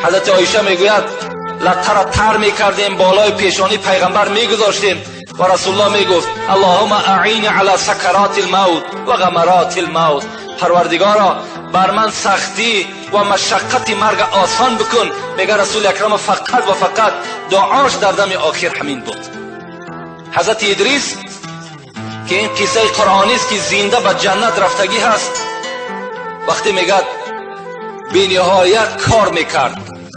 ҳазрати Оиша мегӯяд латтара тар мекардем, болои пешонии пайғамбар мегузоштем ва Расулуллоҳ мегуфт: Аллоҳумма аъини ала сакароти лмавт ва ғамароти лмавт. Парвардигоро, бар ман сахтӣ ва машаққати марг осон бикун. Мега Расули Акрам фақат ва фақат дуош дар дами охир ҳамин буд. Ҳазрати Идрис ки ин қиссаи қуръонист, ки зинда ба ҷаннат рафтагӣ ҳаст, вақте мегӯяд бениҳоят кор мекард,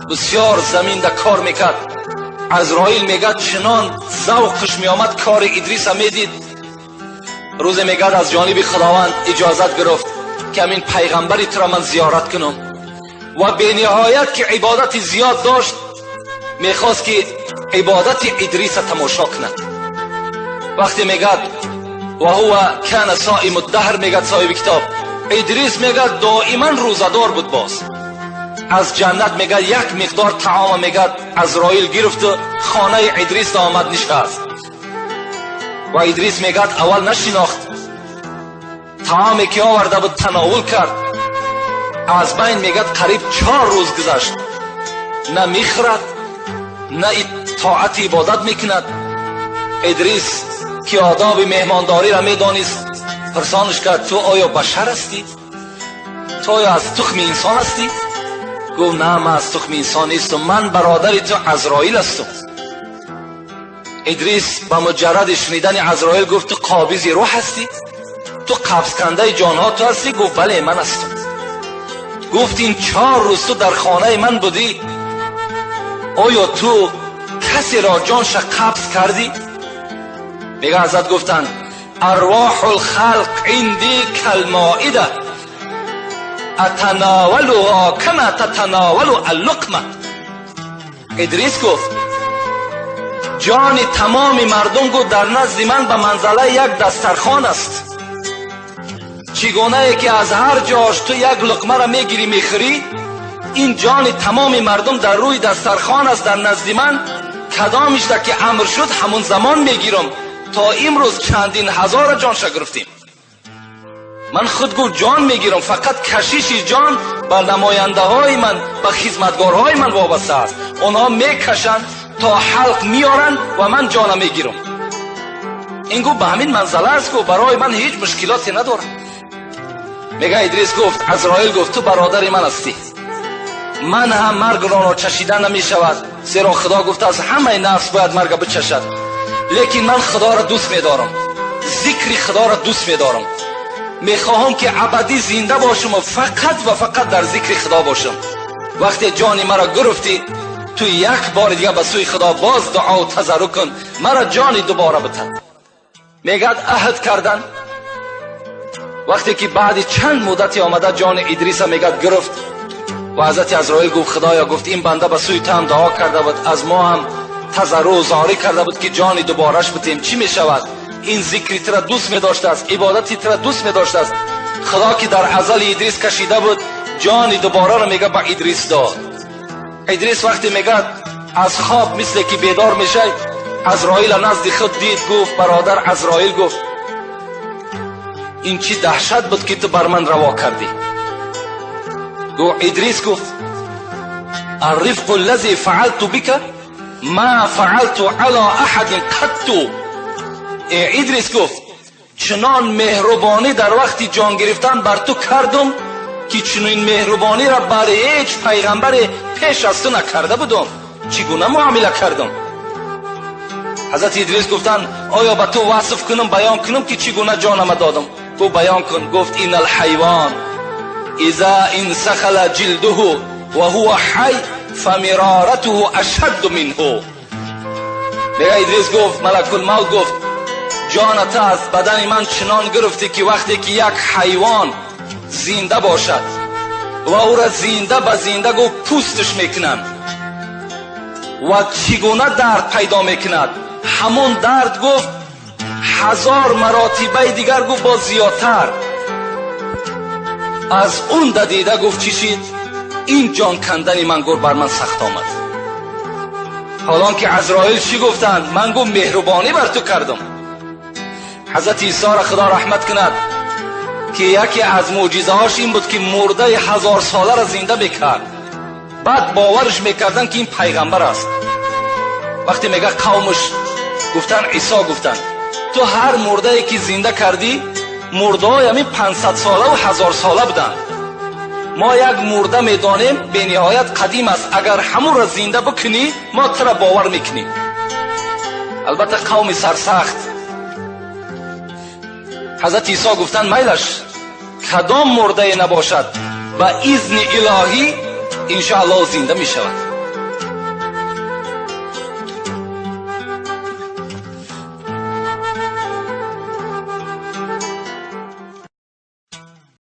бисёр заминда кор мекард. Азроил мегӯяд чунон завқш меомад, кори Идриса медид. Рӯзе мегӯяд аз ҷониби Худованд иҷозат гирифт, ки ҳамин пайғамбари туро ман зиёрат кунам, ва бениҳоят ки ибодати зиёд дошт, мехост ки ибодати Идриса тамошо кунад. Вақте мегӯяд ва ҳува кана соиму даҳр, мегӯяд соҳиби китоб, Идрис мегӯяд доиман рӯзадор буд. Боз аз ҷаннат мегӯяд як миқдор таома мегӯяд Азроил гирифту хонаи Идрис омад нишаст. Ва Идрис мегӯяд аввал нашинохт, таоме ки оварда буд тановул кард. Аз байн мегӯяд қариб 4 рӯз гузашт, на мехӯрад, на тоати ибодат мекунад. Идрис ки одоби меҳмондориро медонист, пурсонаш кард: ту оё башар ҳастӣ? Ту оё аз тухми инсон ҳастӣ? Гуфт: на, ман аз тухми инсон нестам, ман бародари ту Азроил ҳастам. Идрис ба муҷарради шунидани Азроил гуфт: ту қобизи рӯҳ ҳастӣ? Ту қабзкандаи ҷонҳо ту ҳастӣ? Гуфт: бале, ман ҳастам. Гуфт: ин 4 рӯз ту дар хонаи ман будӣ, оё ту касеро ҷонша қабз кардӣ? Мега ҳазрат гуфтанд: арвоҳу лхалқ инди калмоида атанавалуҳо кама татанавалу аллуқма. Идрис гуфт: ҷони тамоми мардум, гуфт, дар назди ман ба манзалаи як дастархон аст. Чӣ гунае ки аз ҳар ҷош ту як луқмаро мегирӣ, мехӯрӣ, ин ҷони тамоми мардум дар рӯи дастархон аст дар назди ман. Кадомишда ки амр шуд, ҳамун замон мегирам. То имрӯз чандин ҳазора ҷонша гирифтем. Ман худ, гуфт, ҷон мегирам, фақат кашиши ҷон ба намояндаҳои ман, ба хизматгорҳои ман вобаста аст. Онҳо мекашанд, то ҳалқ меоранд ва ман ҷона мегирам. Ин, гуфт, ба ҳамин манзала аст, гуфт, барои ман ҳеҷ мушкилоте надорад. Мега Идрис гуфт, Азроил гуфт: ту бародари ман ҳастӣ, ман ҳам маргро чашида намешавад, зеро Худо гуфтааст ҳамаи нафс бояд марга бичашад. Лекин ман Худоро дӯст медорам, зикри Худоро дӯст медорам, мехоҳам ки абадӣ зинда бошам ва фақат ва фақат дар зикри Худо бошам. Вақте ҷони маро гирифтӣ, ту як бори дига ба сӯи Худо боз дуову тазарруъ кун, маро ҷони дубора битад. Мегӯяд аҳд кардан. Вақте ки баъди чанд муддате омада ҷони Идриса мегӯяд гирифт ва ҳазрати Азроил гуфт: Худоё, гуфт, ин банда ба сӯи ту ҳам дуо карда буд, аз мо ҳам тазарруъу зорӣ карда буд, ки ҷони дубораш битем. Чӣ мешавад? Ин зикри тура дӯст медоштааст, ибодати тура дӯст медоштааст. Худо ки дар азали Идрис кашида буд, ҷони дубораро мега ба Идрис дод. Идрис вақте мегӯяд аз хоб мисле ки бедор мешавад, Азроила назди худ дид, гуфт: бародар Азроил, гуфт, ин чӣ даҳшат буд, ки ту бар ман раво кардӣ? Гуфт Идрис, гуфт: الرفق الذي فعلت بك ما فعلت على أحد قط. Идрис гуфт, чунон меҳрубонӣ дар вақти ҷон гирифтан бар ту кардум, ки чунин меҳрубониро бар ҳеҷ пайғамбаре пеш аз ту накарда будум. Чӣ гуна муомила кардум? Ҳазрати Идрис гуфтанд: оё ба ту васф кунам, баён кунам, ки чӣ гуна ҷонама додам? Гуфт: баён кун. Гуфт: إن الحيوان إذا انسلخ جلده وهو حي فمرارته أشد منه. Мега Идрис гуфт, малакулмавт гуфт: ҷоната аз бадани ман чунон гирифтӣ, ки вақте ки як ҳайвон зинда бошад ва ӯра зинда ба зинда, гуфт, пӯстш мекунанд ва чӣ гуна дард пайдо мекунад, ҳамон дард, гуфт, 1000 маротибаи дигар, гуфт, боз зиёдтар аз он дадида, гуфт, чӣ шид, ин ҷон кандани ман, гуфт, бар ман сахт омад. Ҳолон ки Азроил чӣ гуфтанд? Ман, гуфт, меҳрубонӣ бар ту кардам. Ҳазрати Исоро Худо раҳмат кунад, ки яке аз мӯъҷизаҳош ин буд, ки мурдаи ҳазорсоларо зинда мекард. Баъд боварш мекарданд, ки ин пайғамбар аст. Вақте мега қавмаш гуфтанд, Исо гуфтанд: ту ҳар мурдае ки зинда кардӣ, мурдаҳои ҳамин 500-солаву 1000-сола буданд. Мо як мурда медонем, бениҳоят қадим аст. Агар ҳамонро зинда бикунӣ, мо тура бовар мекунем. Албатта, қавми сарсахт. Ҳазрати Исо гуфтанд: майлаш, кадом мурдае набошад, ба изни илоҳӣ иншоаллоҳ зинда мешавад.